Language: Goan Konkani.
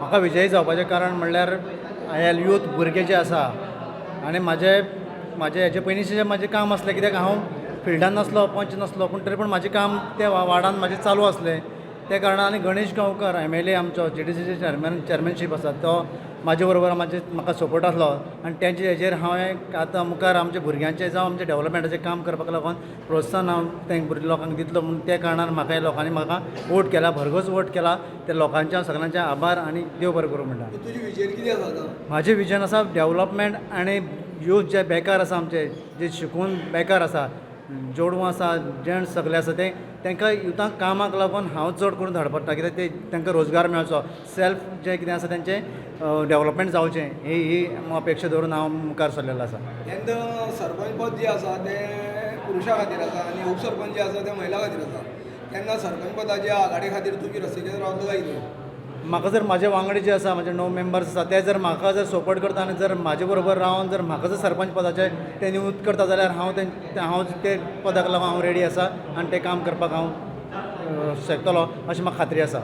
म्हाका विजयी जावपाचें कारण म्हणल्यार हे यूथ भुरगे जे आसा आनी म्हाजे म्हाजे हेजे पयलींचें जें म्हाजें काम आसलें, कित्याक हांव फिल्डान नासलो, पंच नासलो, पूण तरी पूण म्हाजें काम त्या वार्डान म्हाजें चालू आसलें. त्या कारणान आनी गणेश गांवकर एमएलए आमचो जीडीसीचे चॅरमॅन चॅरमॅनशीप आसा, तो म्हाजे बरोबर म्हाजे म्हाका सपोर्ट आसलो आनी तेंचे हेजेर हांवें आतां मुखार आमच्या भुरग्यांचें जावं आमच्या डॅवलपमेंटाचें काम करपाक लागून प्रोत्साहन हांव ते लोकांक दितलो म्हूण त्या कारणान म्हाका लोकांनी म्हाका वोट केला, भरघोस वोट केला. त्या लोकांचे हांव सगल्यांचे आभार आनी देव बरें करूं म्हणटा. तुजी विजन कितें आसा आतां? म्हाजें विजन आसा डॅवलपमेंट आनी यूथ जे बेकार आसा, आमचे जे शिकून बेकार आसा, चेडवां आसा, जेंट्स सगळे आसा, ते तांकां युथांक कामाक लागून हांव चड करून धडपडटा, कित्याक ते तांकां रोजगार मेळचो, सेल्फ जें कितें आसा तेंचें डॅवलपमेंट जावचें, ही ही अपेक्षा दवरून हांव मुखार सरलेलो आसा. तेन्ना सरपंच पद जें आसा तें पुरुशा खातीर आसा आनी उपसरपंच जे आसा तें महिला खातीर आसा. तेन्ना सरपंच पदाच्या आघाडी खातीर तुमी रस्त्याचेर रावतलो काय कितें? म्हाका जर म्हाजे वांगडी जे आसा, म्हाजे 9 मेंबर्स आसा, ते जर म्हाका जर सपोर्ट करता आनी जर म्हाजे बरोबर रावन जर म्हाका जर सरपंच पदाचें ते नियुक्त करता जाल्यार हांव ते पदाक लागून हांव रेडी आसा आनी तें काम करपाक हांव शकतलो अशी म्हाका खात्री आसा.